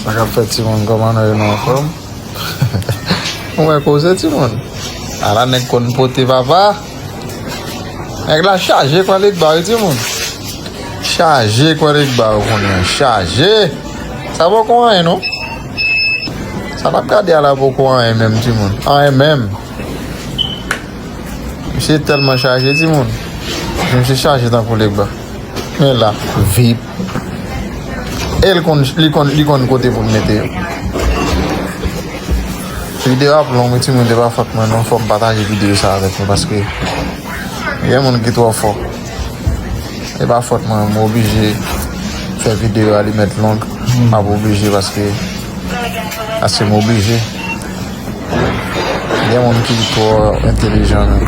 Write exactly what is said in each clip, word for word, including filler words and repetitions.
Sa k ap fèt, timoun? Kòman nou ye? Nou anfòm? Ou wè koze, timoun? Ala nèg konn pote, papa. Nèg la chaje kwè li k ba yo, timoun. Chaje kwè li k ba yo kounye a. Chaje. Sa poko anyen, non. Sa n ap gade a la poko anyen menm, timoun. Anyen menm. Misye tèlman chaje, timoun. Misye chaje tankou Legba. Men la, vip. E l konn, li konn, li konn kote pou l mete yo. Videyo ap long, wi, timoun, se pa fòt mwen, non. Fò m pataje videyo sa avèk nou, paske gen moun ki twò fò. E pa fòt mwen, m oblije fè videyo a, li mèt long. M ap oblije paske, paske m oblije. Gen moun ki twò entelijan, men.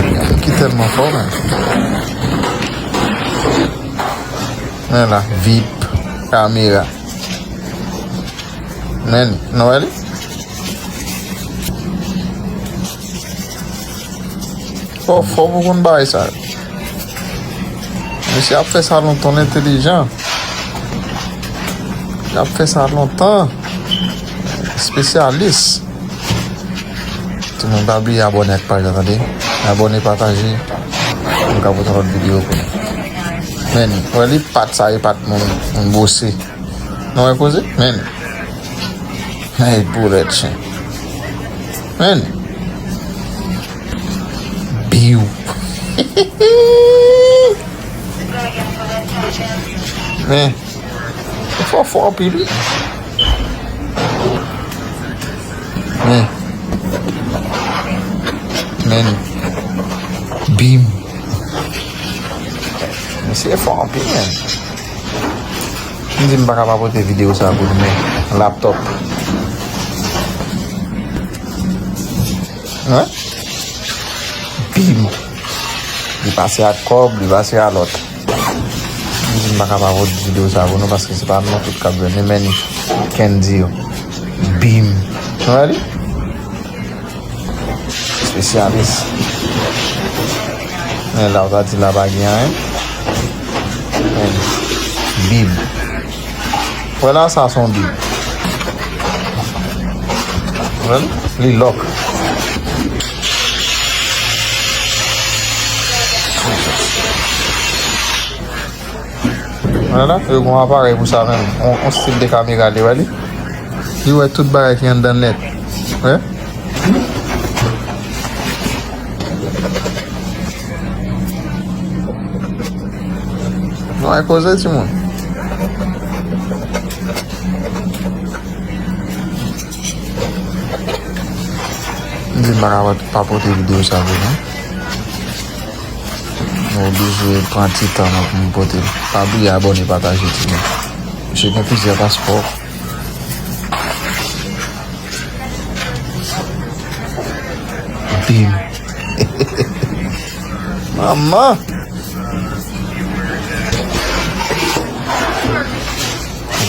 Gen moun ki tèlman fò, men. Men la, vip, kamera. Men, nou wè li? Fò, fò pou konn bagay sa yo. Mesye ap fè sa lontan, l entelijan. L ap fè sa lontan. Espesyalis. Timoun, pa bliye abòne ak paj la, tande. Abòne, pataje. Nou ka pote yon lòt videyo pou nou. Men, wè li, pat sa, e pat moun, moun bwose. Nou wè koze? Men. Hey, boulèt chen. Men. Biw. Men. Fò, fò anpil, wi. Men. Men. Bim. Mesye fò anpil, men. M di m pa ka pa pote videyo sa pou nou, men laptòp. Wen? Bim! Li pase ak kòb, li pase a lòt. M di m pa ka pa pote videyo sa pou nou, paske se pa nou tout k ap jwenn li, men ni Kendy yo. Bim! Nou wè li? Espesyalis. Men la, ou ta di la pa gen anyen. Men, bib. Wè la, sa se yon bib. Wè l? Li lòk. Wè la, yo gen yon aparèy pou sa menm. On, on stil de kamera, li wè li. Li wè tout bagay ki anndan nèt. Wè? Nou wè koze, timoun. M di m pa ka pa pote videyo sa pou nou. Mwen oblije pran ti tan mwen pou m pote l. Pa bliye abòne, pataje, timoun. Misye gen plizyè paspò. Bim. Manman.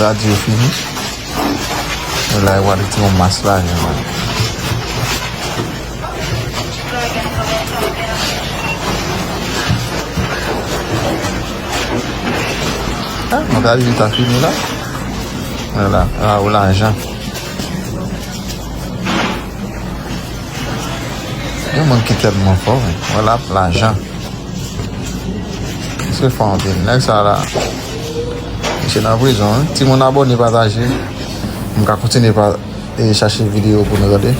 Radyo fini. Men la, yo pral retire yon mas lajan, man. Ah, mwen ta di li ta fini la. Vwala, ah, ou lajan. Gen moun ki tèlman fò, men. Vwala, lajan. Se fò anpil. Nèg sa la, misye nan prizon, wi. Timoun, abòne, pataje. M ka kontinye pa, e, chache videyo pou nou, tande.